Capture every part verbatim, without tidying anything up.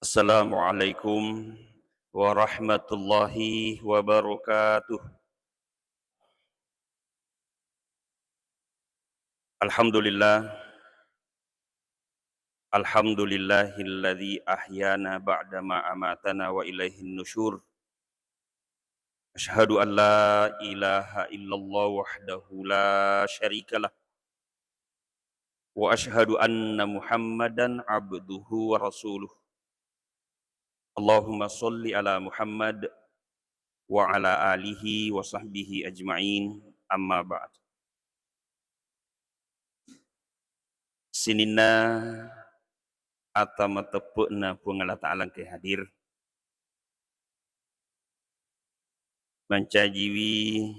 Assalamualaikum warahmatullahi wabarakatuh. Alhamdulillah. Alhamdulillahilladzi ahyana ba'dama amatana wa ilaihin nusyur. Asyhadu an la ilaha illallah wahdahu la syarikalah. Wa asyhadu anna Muhammadan abduhu wa rasuluh. Allahumma sholli ala Muhammad wa ala alihi wa sahbihi ajma'in, amma ba'd. Sininna ata mateppe'na Puang Allah Ta'ala engkae hadir. Mancajiwi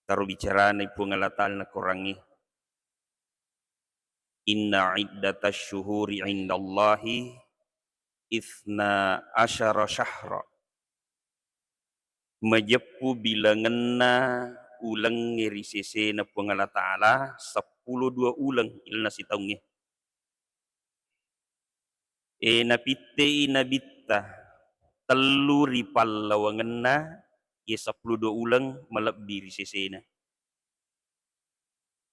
taro bicarana Puang Allah Ta'ala nakorangnge, "Inna iddatasy syuhuri indallahi itsna asyara syahra." Majeppu bilangenna ulengnge ri sesena Puang Allah Ta'ala seppulo dua uleng, ilenna sitaungnge. E, napittei nabitta tellu ri pallawangenna ye seppulo dua uleng malebbi ri sesena.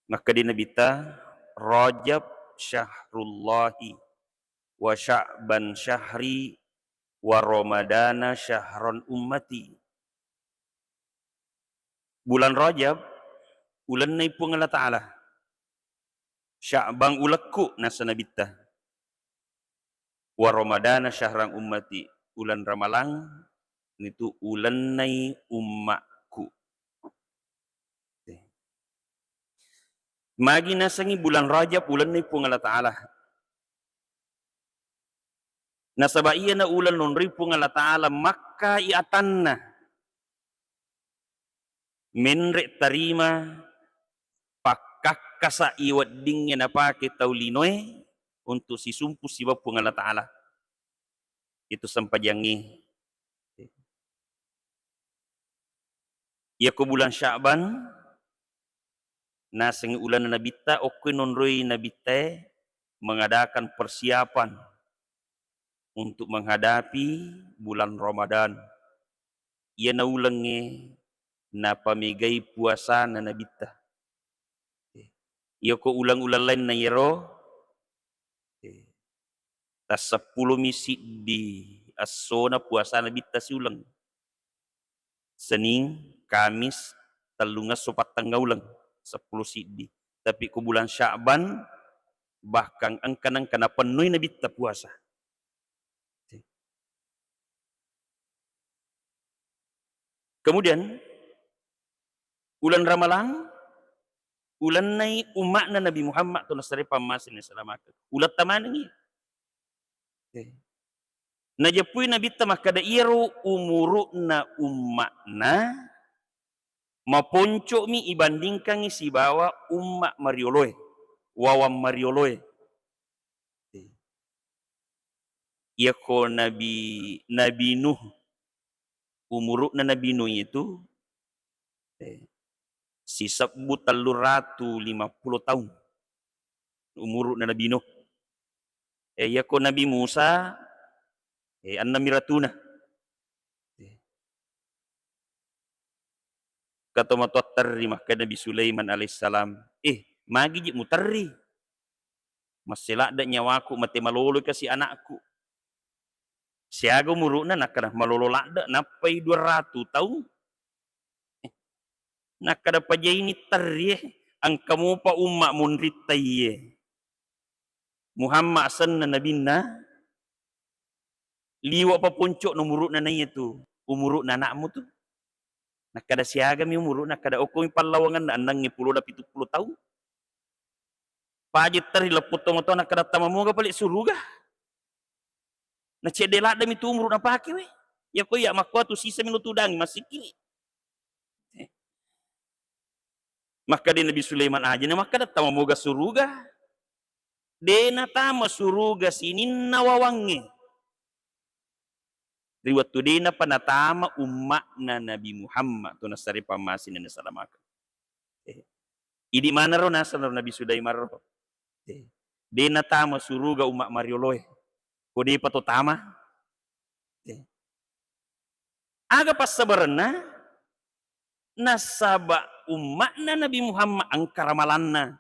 Makkeda nabitta, "Rajab syahrullahi, wa Sya'ban syahri, wa Ramadana syahran ummati." Bulan Rajab, ulennai Puang Allah Ta'ala. Sya'ban ulekku, nasa nabitta. Wa Ramadana syahran ummati, ulan Ramalang nitu ulennai ummakku. Magi nasengngi bulan Rajab ulennai Puang Allah Ta'ala. Nasaba iyana uleng nonroi Puang Allah Ta'ala makkai atanna. Menre tarima pakkakkasa i weddingnge napake tau linoe untuk sisumpu siba Puang Allah Ta'ala. Itu sempajangnge. Iyako bulan Sya'ban, naseng ulenna nabitta, okko nonroi nabittae mengadakan persiapan untuk menghadapi bulan Ramadan. Iyana ulengnge napamegai puasana nabitta. Iyako uleng-uleng lainna iyaro, tasseppulomi siddi essona puasana nabitta siuleng. Senin, Kamis, tellungesso pattengnga uleng, seppulo siddi. Tapi ko bulan Sya'ban, bahkan engka nengka napennoi nabitta puasa. Kemudian, uleng Ramalang, ulennai umma'na Nabi Muhammad to nasare pammasena selamakeng. Uletta manengngi. Najeppui nabitta makkeda, iyaro umuru'na umma'na maponco'mi ibandingkangngi sibawa umma marioloe, wawang marioloe. Iyako Nabi, Nabi Nuh, umuru'na Nabi Nuh itu, eh, sisebbu telluratu limappulo taung umuru'na Nabi Nuh. Eh, iyako Nabi Musa, eh, enneng mi ratuna. Eh. Engka tomatoa terri, makkeda Nabi Sulaiman alaihissalam, "Eh, magi ji muterri? Masse ladde nyawaku, mate malolo kasi anakku." Siaga umuru'na? Nakkeda, "Malolo ladde, nappai dua ratu taung." Eh, nakkeda, "Pajaini terri, eh, engka mopa umma monritta iye. Muhammad asenna nabinna, liwa pa ponco'na umuru'na naiya tu, umuru'na anakmu tu." Nakkeda, "Siagami umuru'na?" Nakkeda, "Okkomi pallawangenna, ennengnge pulona pitu pulo taung." Paja terri, leppu tomatoa, nakkeda, "Tama moga pale suruga? Na cedde laddemi tu umuru napake we. Iyako iya makkuatu sisami lo tudangi, massikkiri." Makkeda Nabi Sulaiman, "Aja na makkeda tama moga suruga." De natama suruga sininna wawangnge ri wettu de napa natama umma'na Nabi Muhammad, to nassare pammasena nasalamakeng. Eh, idi manaro naseng ro Nabi Sulaiman ro. Eh, de natama suruga umma marioloe. Ko depa to tama. Aga passabarenna? Nasaba umma'na Nabi Muhammad engka ramalanna.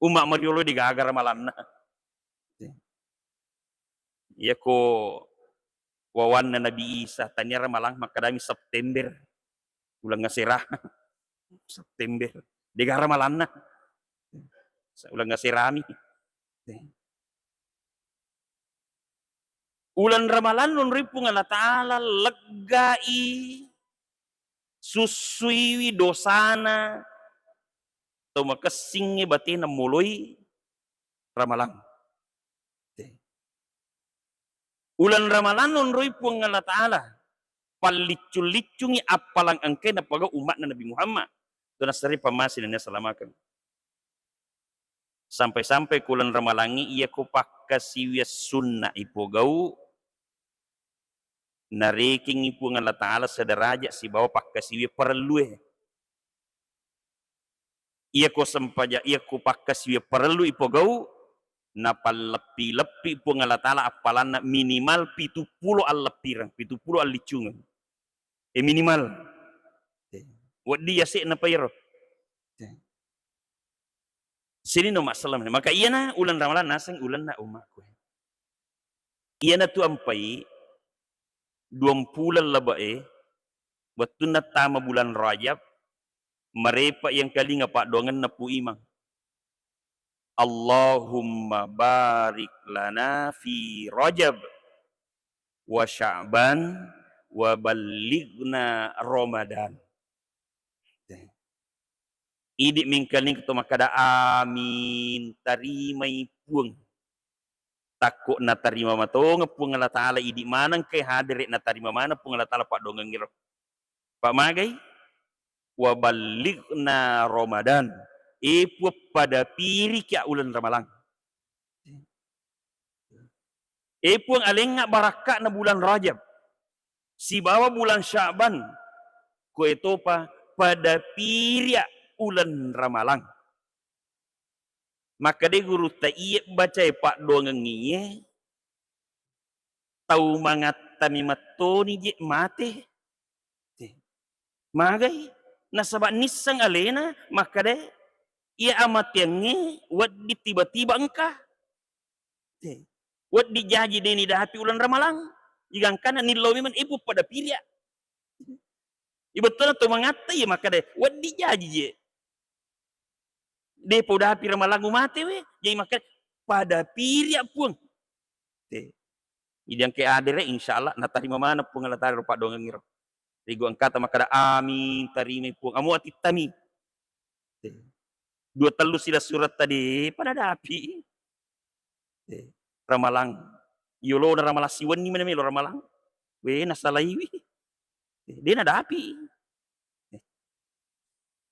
Umma mariolo degaga ramalanna. Iyako wawanna Nabi Isa, tania ramalang, makkedami September. Uleng asera. September. Dega ramalanna. Uleng aserami. Uleng Ramalang nonroi Puang Allah Ta'ala, leggai, sussuiwi dosana tau makessingnge batena moloi Ramalang. Uleng Ramalang nonroi Puang Allah Ta'ala, palliccung-liccungi appalang engkae napogau umma'na Nabi Muhammad, to nassare pammase nennia salamakeng. Sampai-sampai ko uleng Ramalangnge iyako pakkasiwiang sunna ipogau, narekengngi Puang Allah Ta'ala sederaja sibawa pakkasiwiang parellue. Iyako sempaja, iyako pakkasiwiang parellu ipogau, napalleppi-leppi Puang Allah Ta'ala appalanna minimal pitu pulo alleppireng, pitu pulo alliccungeng. Eh, minimal. Eh, wedding yase'na pa iyaro. Eh. Sininna umma selleng. Maka iyana uleng Ramalang naseng ulenna ummakku. Iyanatu ampai duang puleng labe'e, wettunna tama bulan Rajab, marepa iyengkalinga paddoangenna Pu Imang. Allahumma barik lana fi Rajab wa Sya'ban wa ballighna Ramadan. Idi mengkalinga to makkada, "Amin, tarimai Puang." Takko natarima matongeng Puang Allah Ta'ala, idi maneng ke hadere natarima maneng Puang Allah Ta'ala paddoangengngero. Pak magai, "Wa ballighna Ramadan." E Puang, pada piriki uleng Ramalang. E Puang, alengnga barakka'na bulan Rajab sibawa bulan Sya'ban, koetopa pada piria uleng Ramalang. Makkeda gurutta, iye bacae paddoangeng iye, tau mangattami mettoni je mate. Te. Magai? Nasaba nisseng alena makkeda, iya amateangnge wedding tiba-tiba engka. Te. Wedding jaji de nidapi uleng Ramalang. Igangkana nillau memang ibu pada piria. Ibettuna to mangatta iya makkeda, wedding jaji je. De podapi Ramalang umate we, jadi makkeda, pada piria Puang. Te. Idi engke adere, insya Allah natarima maneng Puang Allah Ta'ala ro paddoangengngero. Rigo engkata makkeda, "Amin, tarimai Puang." Amo atittami. Te. Dua tellu sila surat tadi pada dapi. Te. Ramalang. Yolona Ramalang siwenni mana melo Ramalang. We nasalaiwi. Te. De nadapi.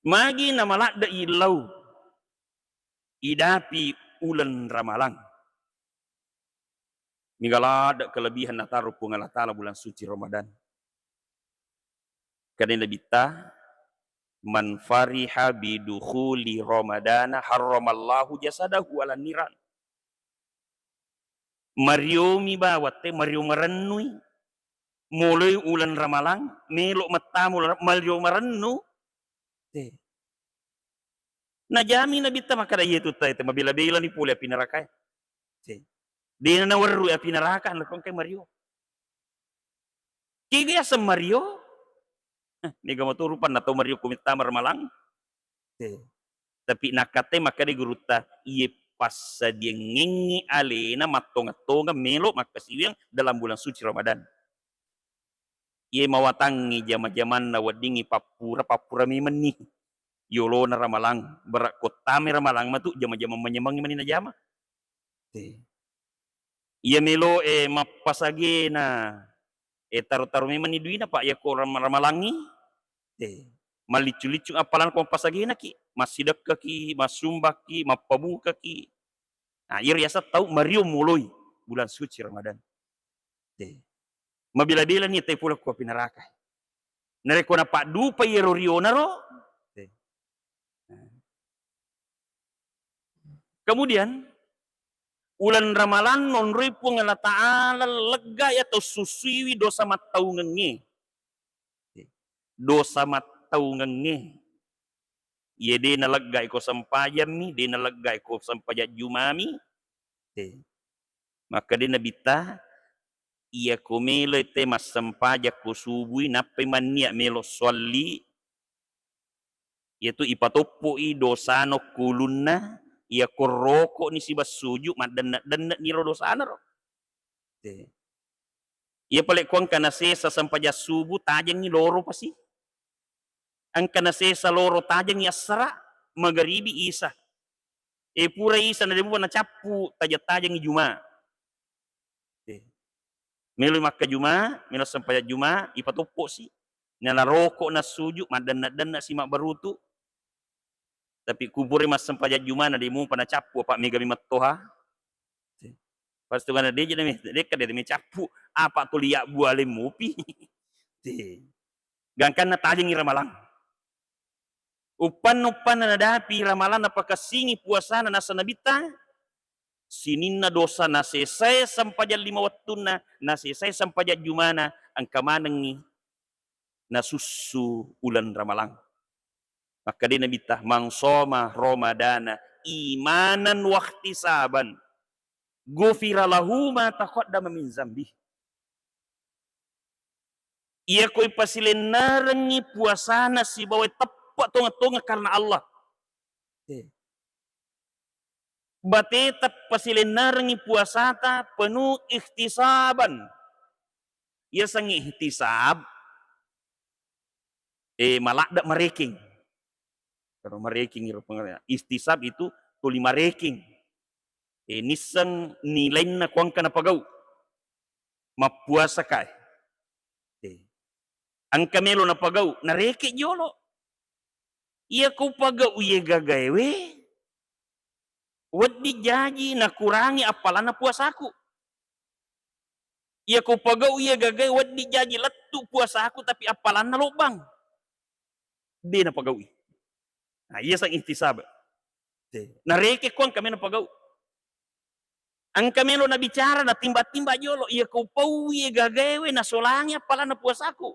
Magi namaladde illau idapi uleng Ramalang. Mega ladde kelebihan nataro Puang Allah Ta'ala bulan suci Ramadan. Kade Nabitta, "Man fariha bidukhuli Ramadana harramallahu jasadahu ala niran." Mariomi bawang te, mario marennui. Moloi uleng Ramalang, melo mattamu uleng, mario marennu. Te. Najami Nabitta makkeda, "Iye tu tai te mabela-belani pole api nerakae." Te. Dena nawerru api neraka, nakko engkai mario. Kega yaseng mario? Eh, mega mato rupanna tau mario ko mittama Ramalang. Te. Tapi nakkattai makkeda gurutta, iye passadiangengngi alena mattongeng-tongeng melo makkasiwiang dalam bulan suci Ramadan. Iye mawatangngi jama-jamanna weddingngi pappura, pappura memenni. Yolona Ramalang, berak kottame Ramalang matu jama-jamang manyamengngi mani najama. Te. Iya melo e mappasagena, e taro-taro memenni duina, Pak, yakko ram-, ramalangngi. Te. Malliccu-liccu appalang ko mappasagenaki, massidekkaki, massumbakki, mappabukaki. Nah, iyaro yaseng tau mario moloi bulan suci Ramadan. Te. Mabela-belani te pole ko api neraka. Narekko napaddupa iyaro rionaro, te. Kemudian, Uleng Ramalang nonroi Puang Allah Ta'ala, legga iya tau sussuiwi dosa mattaungengnge. Dosa mattaungengnge. Iye de naleggai ko sempajammi, de naleggai ko sempajang jumami. Eh. Makkeda Nabitta, iyako meloi te massempajang ko subui, nappai mannia melo sualli, iyatu ipatoppo'i dosana ko ulunna, iyako roko'ni siba suju, maddenna-denne'ni ro dosanaro. Eh. Iya pale ko engka nasesa sempajang subuh, tajengngi loro pasi. Engka nasesa loro, tajengngi assara, magaribi, isa. Eh, pura isa na de mupa nacappu, tajeng-tajengngi juma. Eh. Melo makka juma, melo sempajang juma, ipatoppo si. Nala roko nassuju, maddenna-denna si mabbarutu. Tapi ku pura massempajang jumana de mupa nacappu, apa mega mi mattoha. Pasti mana de je, de, dekka de me cappu, apa tuli yabbu aleng mupi. Gangkanna tajengngi Ramalang. Uppanna-uppanna nadapi Ramalang napakessingi puasana nasa Nabitta, sininna dosa nasesae sempajang lima wettunna, nasesae sempajang jumana, engka manengngi nasussu uleng Ramalang. Makkeda Nabitta, "Man shoma Ramadana imanan wahtisaban, ghufira lahu ma taqaddama min zambi." Iyako ipasilennerengngi puasana sibawa teppe tongeng-tongeng karena Allah. Eh. Bateta pasilennerengngi puasata penuh ihtisaban. Iyaseng ihtisab, eh, maladde marekeng. Kalau marekeng iro pengertian. Ihtisab itu tuli marekeng. Eh, nisseng nilainna kuangka napagau. Mappuasa kae. Eh. Engka melo napagau, nareke jolo. Iya ko pagau iye gagaewe, wedding jaji nakurangi appalanna puasaku. Iya ko pagau iye gagae, wedding jaji lettu puasaku, tapi appalanna lobbang. De napagaui. Nah, iya sang ihtisab. Te. Nareke ko engka melo napagau. Engka melo nabicara, natimba-timba jolo, iya ko paui gagaewe, nasolangi appalanna puasaku.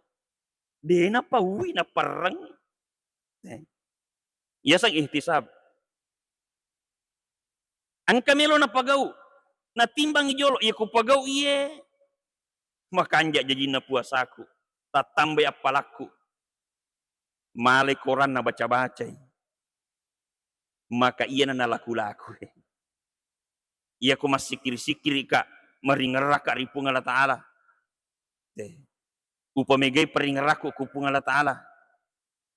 De napaui, naperreng. Eh. Iyaseng ihtisab. Engka melo napagau, natimbangi jolo, iya kupagau iye, makanja jajinna puasaku, tattambai appalakku, malai koranna baca-bacai, maka iyana nalaku-lakue. Iyako massikkiri-sikkirika, maringerraka ri Puang Allah Ta'ala. Eh, upamegai paringerrakku ku Puang Allah Ta'ala,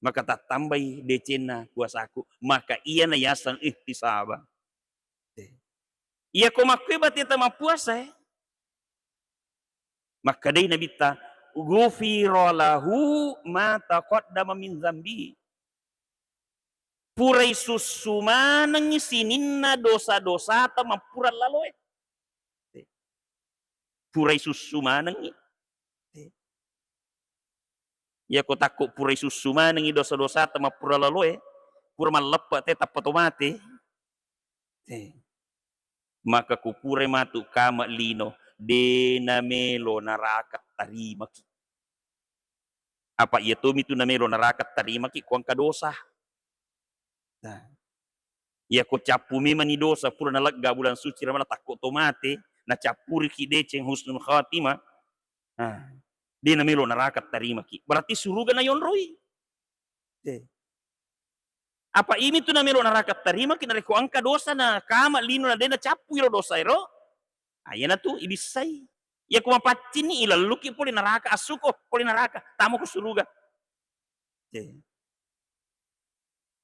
maka tattambai decenna puasaku, maka iyana yaseng ihtisaba. Eh, iyako makkue bateta mappuasa, eh, makkedai Nabitta, "Ghufira lahu ma taqaddama min dzambi." Purai sussu manengngi sininna dosa-dosata mappura laloe. Purai sussu manengngi. Iyako takko purai sussu manengngi dosa-dosata mappura laloe, pura malleppe te tappa to mate. Eh. Maka ku purai matu kama lino, de namelo naraka tarimaki. Apa iya tomi tu namelo naraka tarimaki, ko engka dosa. Nah. Iyako cappu memani dosa, pura nalegga bulan suci Ramalang, takko to mate, nacappuriki deceng husnul khatimah. Nah, de namelo naraka tarimaki. Berarti suruga nayonroi. Eh. Apa imi tu namelo naraka tarimaki, narekko engka dosa na kama lino na de nacappu iro dosa ero, ayana tu ibissai. Iyako mapaccinni, ilalluki pole naraka, assuko pole naraka, tamako suruga. Eh.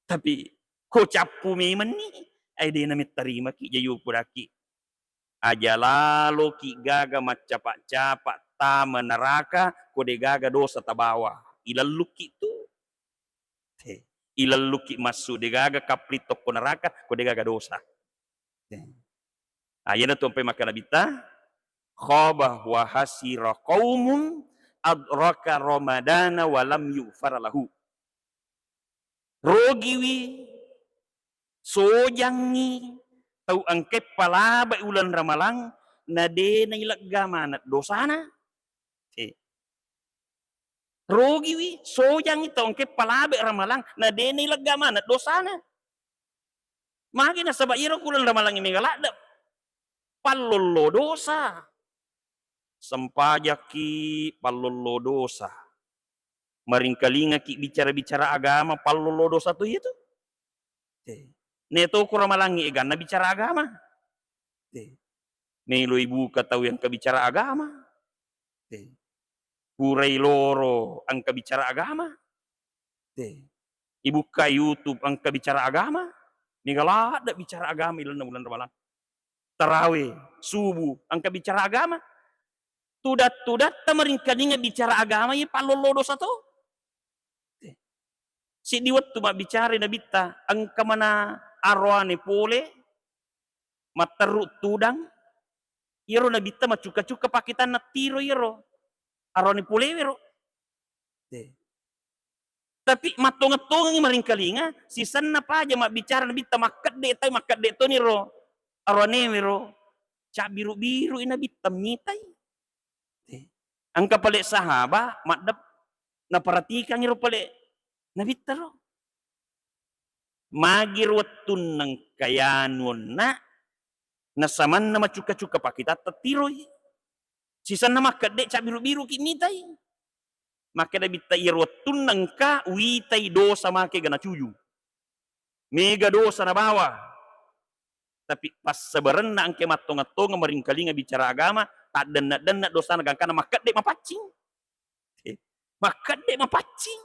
Tapi ko cappu memanni, ai de namettarimaki, jaji upodaki. Aja laloki gaga maccapa-capa tama naraka, ko de gaga dosa tabawa. Ilellukki tu. He, ilellukki massu de gaga kapling tokko naraka, ko de gaga dosa. He. Ah, iyana tu ampai makkeda Nabitta, "Khaba wa hasira qaumun adraka Ramadana wa lam yughfar lahu." Rogiwi, sojangngi, tau engkae palabai uleng Ramalang, na de nailegga maneng dosana. Eh. Rogiwi, sojangngi tau engkae palabai Ramalang, na de nailegga maneng dosana. Magi nasaba iyaro ku uleng Ramalang mega ladde pallollo dosa. Sempajakki pallollo dosa. Maringkalingaki bicara-bicara agama, pallollo dosa to iyatu. Eh. Neto ku Ramalangngi eganna bicara agama. Eh. Meloi buka tau yang kebicara agama. Eh. Purai loro engka bicara agama. Eh. Ibukka YouTube engka bicara agama. Mega ladde bicara agama ilenna uleng Ramalang. Tarawe, subuh, engka bicara agama. Tudat-tudatta maringkalinga bicara agama, iya pallollo dosa to. Siddi wettu mabbicara nabitta, engka mana aroane pole, matterru tudang, iyaro nabitta macukka-cukka pakitanna tiro iyaro aroane polewero. Eh. Tapi mattongeng-tongengi maringkalinga, sisenna paja mabbicara nabitta makkedde tai, makkedde toniro aroanewero, cabbiru-birui nabitta mitai. Eh, engka pale sahaba maddep naperhatikangiro pale nabitta ro. Magiro wettunna engka yanu onna, nasamanna macukka-cukka pakitatta tiroi. Sisenna makkedde cabbiru-biruki mitai. Makkeda bitta iyaro wettunna engka witai dosa make gana cuju. Mega dosa nabawa. Tapi passabarenna engka mattongeng-tongeng maringkalinga bicara agama, taddenna-denna dosana gangkana makkedde mapaccing. Eh, makkedde mapaccing.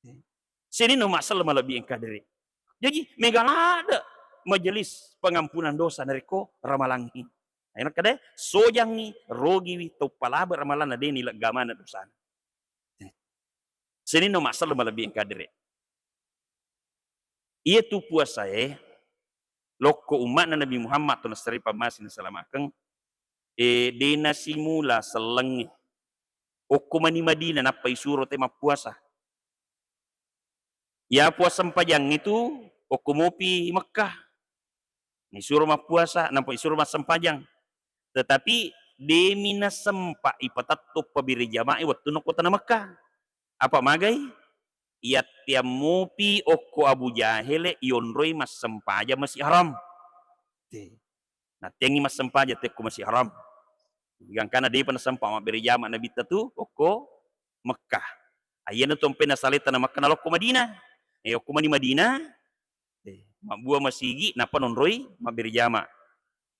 Eh, sininna masalah malebbi engka dere. Jaji mega ladde majelis pengampunan dosa narekko Ramalangngi. Aina kade sojangngi, rogiwi, tau palabai Ramalang na de nilegga maneng dosana. Sininna masalah malebbi engka dere. Iyatu puasae lokko umma'na Nabi Muhammad to nassari pammase nasalamakeng, eh, de nasimula sellengnge. Okko mani Madinah nappa isuro te mappuasa. Iya puasa sempajangnge tu okko mopi Mekkah. Isuro mappuasa, nampa isuro massempajang. Tetapi demi nasempa ipatetto pabere jama'i wettunna ko tana Mekkah. Apa magai? Iyatteang mopi okko Abu Jahele ionroi massempajang Masjid Haram. Te. Natteangngi massempajang tekko Masjid Haram. Gangkana depa nasempa mabbere jama Nabitta tu okko Mekkah. Ayyana tu ampe nasalai tana Mekkah nalokko Madinah. Eh, okko mani Madinah, eh, mabbua masigi nappa nonroi mabbere jama.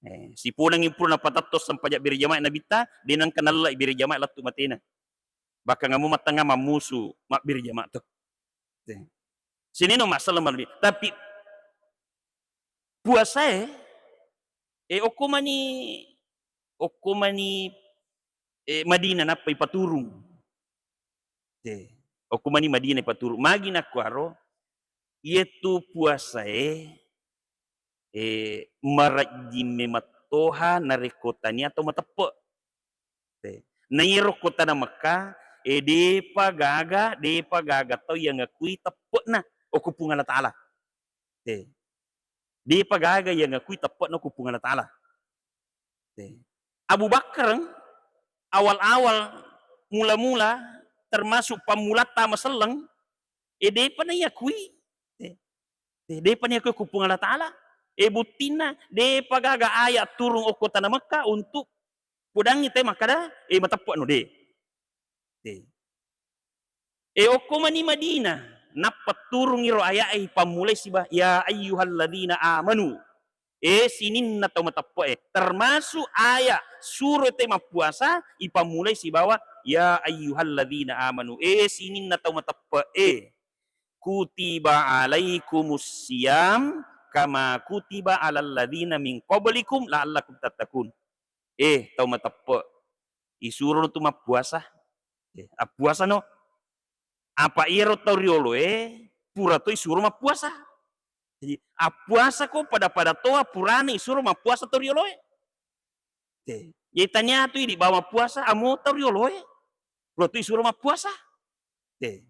Eh, siponangngi pura napatetto sempajang bere jama Nabitta, de nengka nallai bere jama lettu matena. Bahkan amo mattengnga mammusu mabbere jama to. Eh. Sininna masalah malebbi. Tapi puasae, eh, okko mani, okko mani, eh, Madinah nappa ipaturung. Eh, okko mani Madinah ipaturung. Magi nakkuaro, iyatu puasae, eh, marejjing memettoha narekko tania tau mateppe. Eh, na iyaro ko tana Mekkah, eh, depa gaga, depa gaga tau yang ngakui teppe'na okko Puang Allah Ta'ala. Eh, depa gaga yang ngakui teppe'na okko Puang Allah Ta'ala. Eh, Abu Bakar awal-awal mula-mula termasuk pammulatta maselleng, eh, depa naiakui. Eh, eh, depa naiakui okko Puang Allah Ta'ala. Eh, buttinna depa gaga ayat turung okko tana Mekkah untuk pudangngi te makkada, eh, mateppe'no de. Eh. Eh, okko mani Madinah, nappa turung iro aya'e ipammulai siba, "Ya ayyuhalladzina amanu." Eh, sininna tau mateppe'e, termasuk ayat suro te mappuasa ipammulai sibawa, "Ya ayyuhalladzina amanu." Eh, sininna tau mateppe'e, "Kutiba alaikumus siyam kama kutiba alal ladzina min qablikum la'allakum tattaqun." Eh, tau mateppe, isuro tu mappuasa. Eh, appuasano. Apa iyaro tau rioloe pura to isuro mappuasa. Jadi, appuasa ko pada-pada toa purana isuro mappuasa tau rioloe. Te. Jadi, tania tu idi bawa puasa, amo tau rioloe. Pura to isuro mappuasa. Te.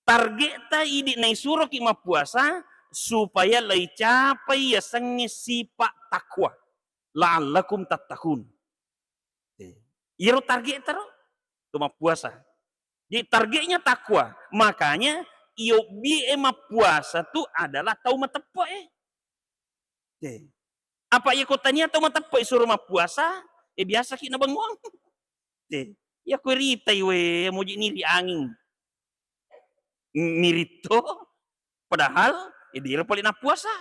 Targetta idi naisuroki mappuasa, supaya leicapai yasengnge sipa' takwa, la'allakum tattaqun. Eh, iyaro targetta ro, to mappuasa. Jadi targetnya takwa. Makanya iyobbi e mappuasa tu adalah tau mateppe'e. Eh. Apa iya ko tania tau mateppe'e suro mappuasa, eh, biasaki nabenguang. Eh, iya ko ritai we, moji niri anging. Miritto, padahal, eh, diro pale nappuasa.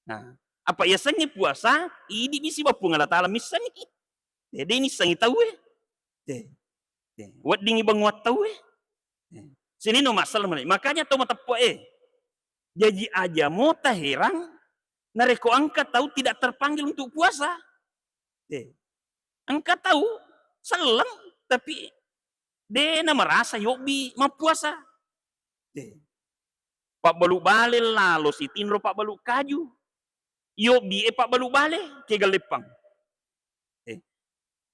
Nah, apa yasengnge puasa, idi misi ba Puang Allah Taala missengngi. Eh, de nissengngi tauwe. Eh, eh, weddingngi benguang tauwe. Eh, sininna masalah male. Makanya tau mateppe'e. Jaji aja mo taherang narekko engka tau tidak terpanggil untuk puasa. Eh, engka tau selleng tapi de namarasa yobbi mappuasa. Eh, pabbalu bale lalo sitinro pabbalu kaju. Yobbi e pabbalu bale kega leppang. Eh,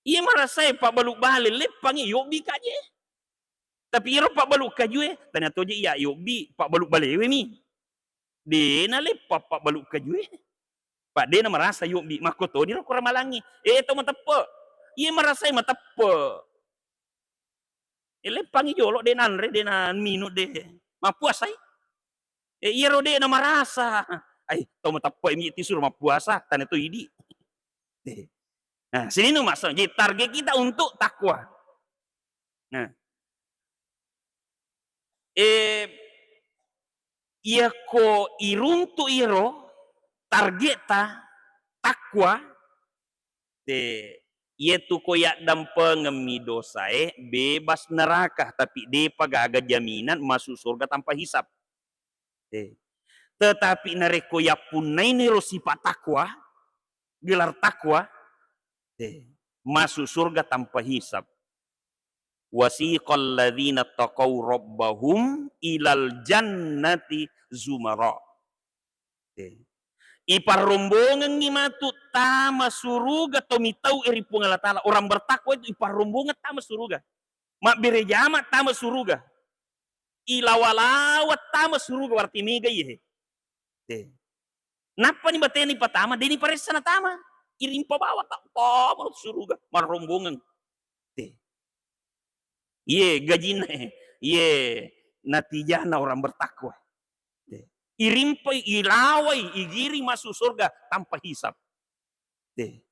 iya marasae pabbalu bale leppang yobbi kaje. Tapi iyaro pabbalu kajue, tania toje iya yobbi pabbalu balewe mi. De naleppa pabbalu kajue. Pa de namarasa yobbi, makkotoni ro ko ramalangngi. Eh, tau mateppe. Iya marasai mateppe. Eh, leppangi jolo de nanre, de naminu, de mappuasai. Eh, iyaro de namarasa. Ai, tau mateppe mi ti suro mappuasa, tania to idi. Eh. Nah, sininna masalah. Jadi target kita untuk takwa. Nah. Eh, iyako iruntu iro targetta takwa, te, iyatu ko yaddampengemmi dosae bebas neraka, tapi depa gaga jaminan masuk surga tanpa hisab. Eh. Tetapi narekko yappunnaini ro sifat takwa, gelar takwa, eh, masuk surga tanpa hisab. Wasiqal ladzina taqau rabbahum ilal jannati zumara. Eh. Iparrombongengngi matu tama suruga to mitau ri Puang Allah Taala. Orang bertakwa itu iparrombongeng tama suruga. Mabbere jama tama suruga. Ilawa-lawa tama suruga, berarti mega iye. Eh. Nappani batena ipatama, de niparessa natama. Irimpa bawa ta-, tama suruga, marrombongeng. Eh. Iye gajinna, eh. Iye natijana orang bertakwa. Eh. Irimpai, ilawai, igiring masuk surga tanpa hisab. Eh.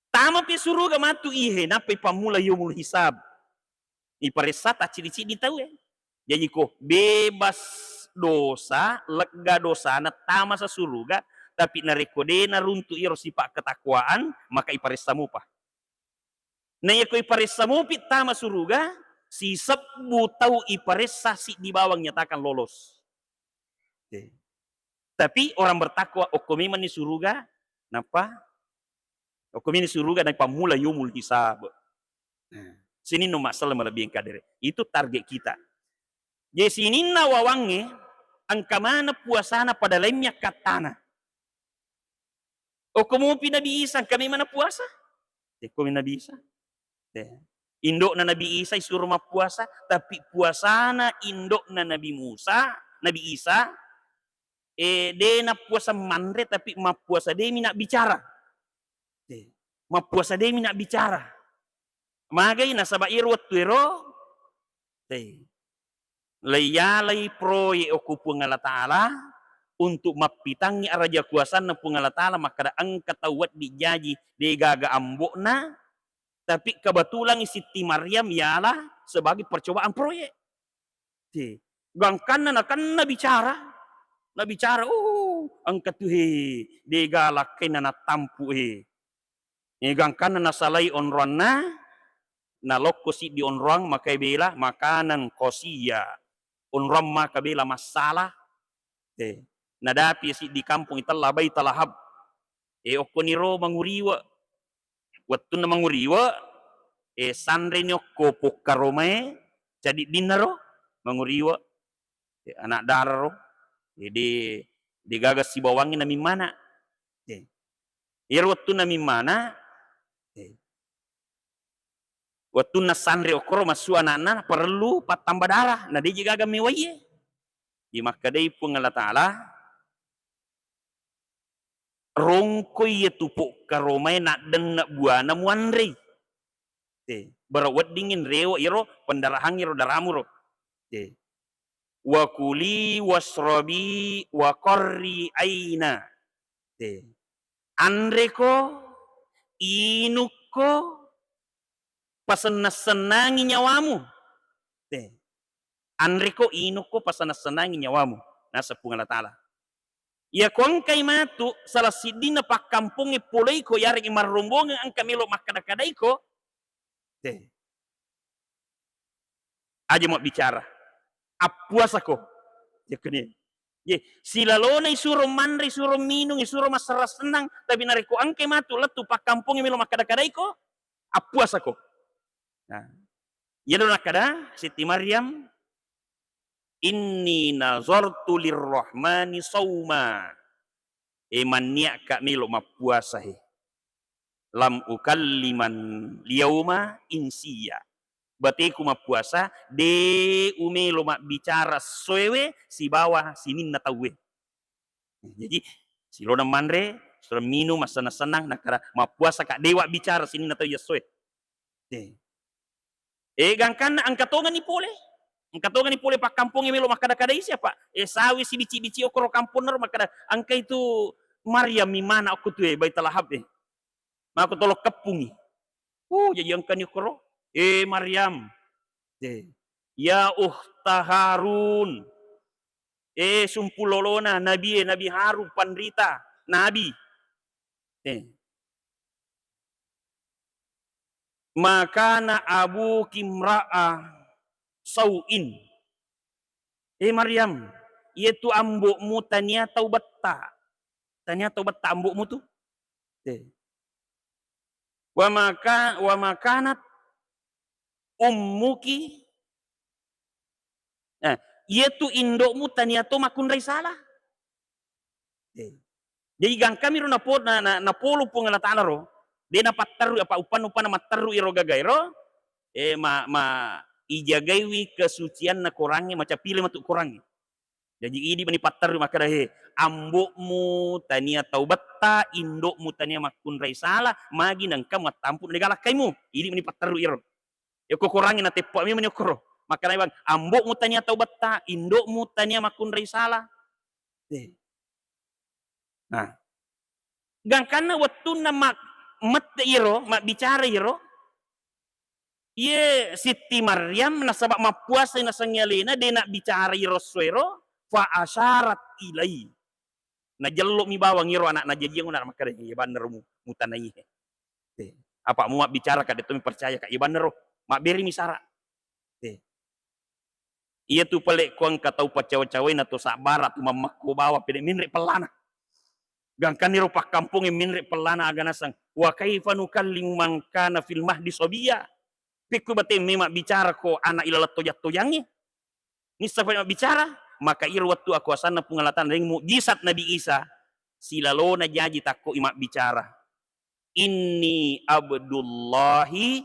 Tamapi suruga matu ihe, nappai pammula yaumul hisab. Iparessa tacciddi-ciddi tauwe. Jaji ko bebas dosa, lega dosana, tamasa suruga, tapi narekko de naruntu iyaro sifat ketakwaan, maka iparessa mupa. Na iyako iparessa mupi tama suruga, sisebbu tau iparessa siddi bawang nyatakan lolos. Eh. Tapi orang bertakwa okko memanni suruga, nappa okko memanni suruga, nappa mula yaumul hisab. Nah, sininna masalah malebbi engka dere. Itu target kita. Jadi sininna wawangnge engka maneng puasana pada lainnya kattana. Okko mupi Nabi Isa, engka memang puasa? Okko mi Nabi Isa. Eh. Indo'na Nabi Isa isuro mappuasa, tapi puasana indo'na Nabi Musa, Nabi Isa, eh, de nappuasa manre, tapi mappuasa de mi nabbicara. Eh, mappuasa de mi nabbicara. Magai nasaba iyaro wettu ero, eh, leiyalai proyek okko Puang Allah Taala untuk mappitangngi araja kuasanna Puang Allah Taala, makkada engka tau wedding jaji de gaga ambo'na, tapi kebetulan Sitti Maryam yala sebagai percobaan proyek. Te, gangkanna nakenna bicara, nabicara, uh, engka tu he, de galakkainna nattampu he. Eh, gangkanna nasalai onroanna, nalokko siddi onroang makai bela makanan qasiyya. Onroang maka bela massala. Eh, nadapi siddi kampong itella Baitalahab. Eh, okkoniro manguriwe. Wettunna manguriwe, eh, sanreni okko pokkaromae cadiddinna ro manguriwe. Eh, anak dara ro. Eh, de, de gaga sibawangngi namimmana. Eh, iyaro wettunna mimmana, eh, wettunna sanre okkoro massu anakna parellu pattamba darah, na deji gaga mewaiye. Di makkedai Puang Allah Taala, rongkoi iyatu pokkaromae naddenne buana muanrei. Te, bara weddingngi rewe' iyaro pendarahangnge ro daramuro. Te. Wa kuli wasrobi wa qarri aina. Te. Anreko, inukko, pasennang-sennangi nyawamu. Te. Anreko, inukko, pasennang-sennangi nyawamu, naseng Puang Allah Ta'ala. Iyako engkai matu salah siddinna pakkampongnge poleiko, yareggi marrombongeng engka melo makkada-kadaiko, te. Aja mabbicara. Appuasako. Yakkuni. Ye, silalona isuro manre, isuro minung, isuro massennang-sennang, tapi narekko engkai matu lettu pakkampongnge melo makkada-kadaiko, appuasako. Nah, iyaro nakkada Sitti Maryam, "Inni nazartu lirrahmani sauma." E, manniakka melo mappuasa he. "Lam ukalliman yauma insiya." Bateku mappuasa, de umelo mabbicara essoewe sibawa sininna tauwe. Jadi, silona manre, silona minung, massennang-sennang, nakkada mappuasaka, dewa bicara sininna tau essoe. Eh. Eh, gangkanna engka tongani pole. Engka tongani pole pakkampongnge melo makkada-kadai siapa? Eh, sawi sibici-bici okoro kamponnaro makkada, engka itu Maryam mi mana okko tue Baitalahab, eh. Mako tolo keppungi. Oh, jadi engkani okoro. Eh, Maryam. Eh. Ya ukhta Harun. Eh, sumpulolona Nabi, eh, Nabi Harun, panrita, Nabi. Eh. "Ma kana abuki imra'a sau'in." Eh, Maryam, iyatu ambo'mu tania tau betta. Tania tau betta ambo'mu tu. Eh. "Wa maka-, wa ma kanat ummuki." Nah, iyatu indo'mu tania to makkunrai salah. Eh. Jadi gangkami ro napo-, na, na, napolo Puang Allah Ta'ala ro, de napatterru apa uppan-uppanna matterru iro gagae ro, eh, ma, ma ijagaiwi kesucianna korangnge, macapile matu korangnge. Jaji idi mani patterru makkeda, "He, ambo'mu tania tau betta, indo'mu tania makkunrai salah, magi nengka muattampu na digalakkaimu." Idi mani patterru iro. Yako korangnge nateppa memang ni okkoro. Makkedai bang, "Ambo'mu tania tau betta, indo'mu tania makkunrai salah." Eh. Nah, gangkanna wettunna ma-, mette iyaro, mabbicara iyaro, iye Sitti Maryam nasaba mappuasai nasengngi alena, de nabbicara iyaro essoero, fa asyarat ilai. Najellomi bawang iyaro ana'na jajiangnge, na makkeda, "Iya bannaro mu-, mutanaihe." Eh, apa mu mabbicara ka, de to mi percaya ka, "Iya bannaro." Mabberimi sara. Eh. Iyatu pale ko engka tau paccawa-cawai na to sabbara tu mammekko bawang pede menre pellana. Gangkaniro pakkampongnge menre pellana aga naseng, "Wa kaifa nukallimu man kana fil mahdi sabiya?" Pekku bate memang bicara ko anak ilaleng tojang-tojangnge. Nissa fa mabbicara, maka iro wettu akuasanna Puang Allah Ta'ala, ring mukjizat Nabi Isa, silalona jaji takko i mabbicara. "Inni abdullahi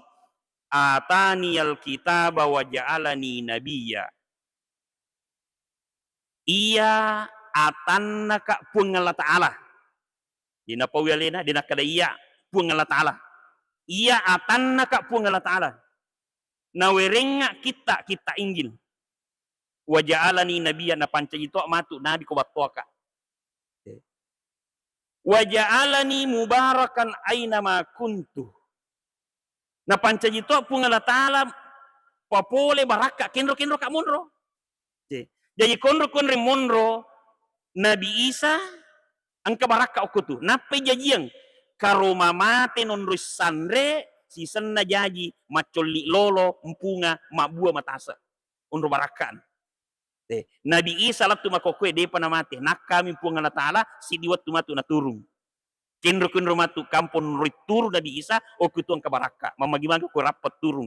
ataniyal kitaba wa ja'alani nabiyya." Iya atanna ka Puang Allah Ta'ala. Dé napaui aléna, dé nakkeda iya Puang Allah Ta'ala. Iya atanna ka Puang Allah Ta'ala. Nawéréngnga kitta, kitta Injil. Wa ja'alani nabiyya, napancaji toa matu nabi ko battoaka. Wa ja'alani mubarakan aina ma kuntu. Napancaji toa Puang Allah Ta'ala papolé barakka kénro-kénro ka monro. Oke. Jaji konro-konro monro Nabi Isa engka barakka okko tu. Nappai jajiang karoma maté nonroi sanré sisenna jaji maccolli lolo mpunga mabbua matase. Onro barakkana. Eh, Nabi Isa lettu makkokkoé dépa namaté. Nakkami Puang Allah Ta'ala siddi wettu matu naturung. Kénro-kénro matu kampong ritturung Nabi Isa, okko tu engka barakka. Mammagi-magi ko rappa turung.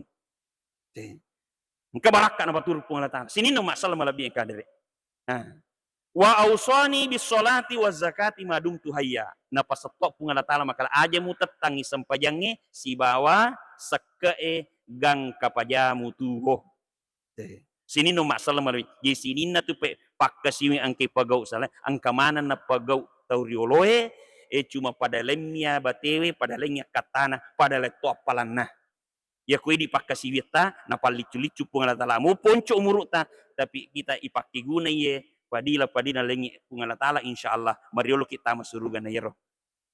Eh, engka barakka napaturung Puang Allah Ta'ala. Sininna umma selleng malebbi engka déré. Nah. Wa ausani bis sholati wa zakati ma dumtu hayya. Napasetto Puang Allah Ta'ala makkeda aja mutettangngi sempajangngé sibawa sekke'é gangka pajamu tuwo. Eh, sininna umma selleng malebbi. Jadi sininna tu pe-, pakkasiwi engka pagau salai, engka maneng napagau tau rioloé, Eh, cuma pada laing mia batewe, pada laing akkattana, pada laing to appalanna. Iya ko idi pakkasiwiatta, napalliccu-liccu Puang Allah Taala. Mo ponco umuru'ta, tapi kita ipakkeguna iye padila-padina laingngi Puang Allah Taala, insya Allah marioloki tama surugana iyaro.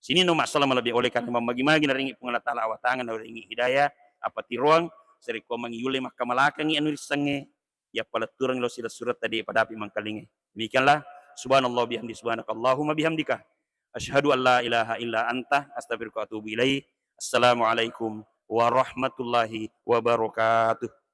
Sininna masalah malebbi oleh karena mammagi-magi naringi Puang Allah Taala awatangan, naringi hidayah, apa tiroang, sarekko mangi yulle makkamalakangi anu rissengnge, yappalettureng lo silessuretta de padapi mangkalingai. Demikianlah, subhanallah bihamdi, subhanakallahumma bihamdika. Asyhadu an la ilaha illa anta, astaghfiruka wa atubu ilaik. Assalamualaikum warahmatullahi wabarakatuh.